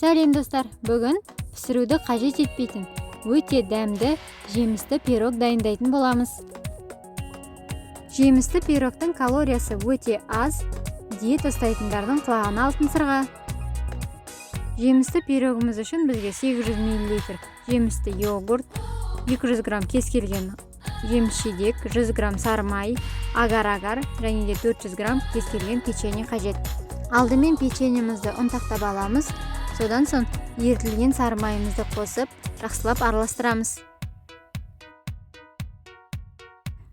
Сәлем достар, бүгін пісіруді қажет етпейтін өте дәмді жемісті пирог дайындайтын боламыз. Жемісті пирогтың калориясы өте аз, диета ұстайтындардың құлағына алтын сырға. Жемісті пирогымыз үшін бізге 800 мл жемісті йогурт, 200 грамм кез келген жеміс жидек, 100 грамм сары май, агар-агар және де 400 грамм кез келген печенье қажет. Алдымен печеньемізді ұнтақтап аламыз, содан соң ерітілген сары майымызды қосып, жақсылап араластырамыз.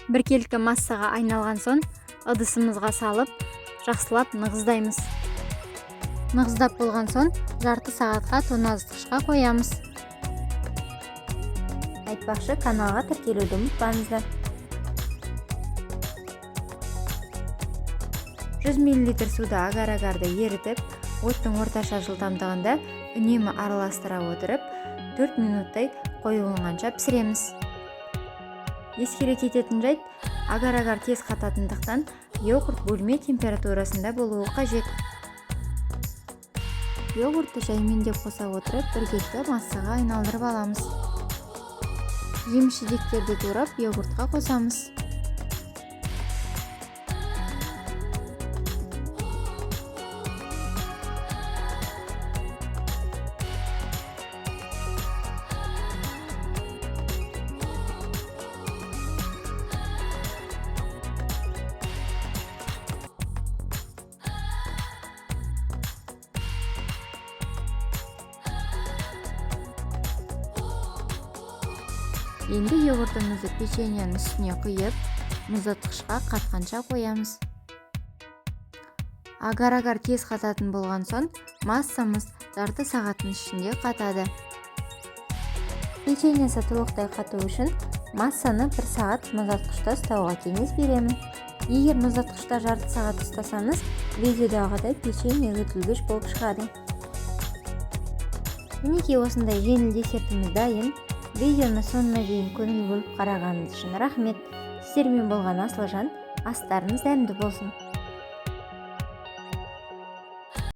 Біркелкі массаға айналған соң ыдысымызға салып, жақсылап нығыздаймыз. Нығыздап болған соң жарты сағатқа тоңазытқышқа қоямыз. Айтпақшы, каналға тіркелуді ұмытпаңыздар. 100 мл суда агар-агарды ерітіп, оттың орташа жылдамдығында үнемі араластыра отырып, 4 минуттай қоюланғанша пісіреміз. Ескере кететін жайт, агар-агар тез қататындықтан йогурт бөлме температурасында болуы қажет. Йогуртты жаймендеп қоса отырып, біркелкі массаға айналдырып аламыз. Жеміс жидектерді турап, йогуртқа қосамыз. Енді йогуртымызды печеньенің үстіне құйып, мұздатқышқа қатқанша қоямыз. Агар-агар тез қататын болған соң, массамыз жарты сағаттың ішінде қатады. Печеньесі толықтай қату үшін массаны 1 сағат мұздатқышта ұстауға кеңес беремін. Егер мұздатқышта жарты сағат ұстасаңыз, видеодағыдай печенье өтілгіш болып шығады. Мінекей, осындай жеңіл десертіміз дайын. Видеоны соңына дейін көңіл бөліп қарағаныңыз үшін рахмет. Сіздермен болған Асылжан, астарыңыз дәмді болсын.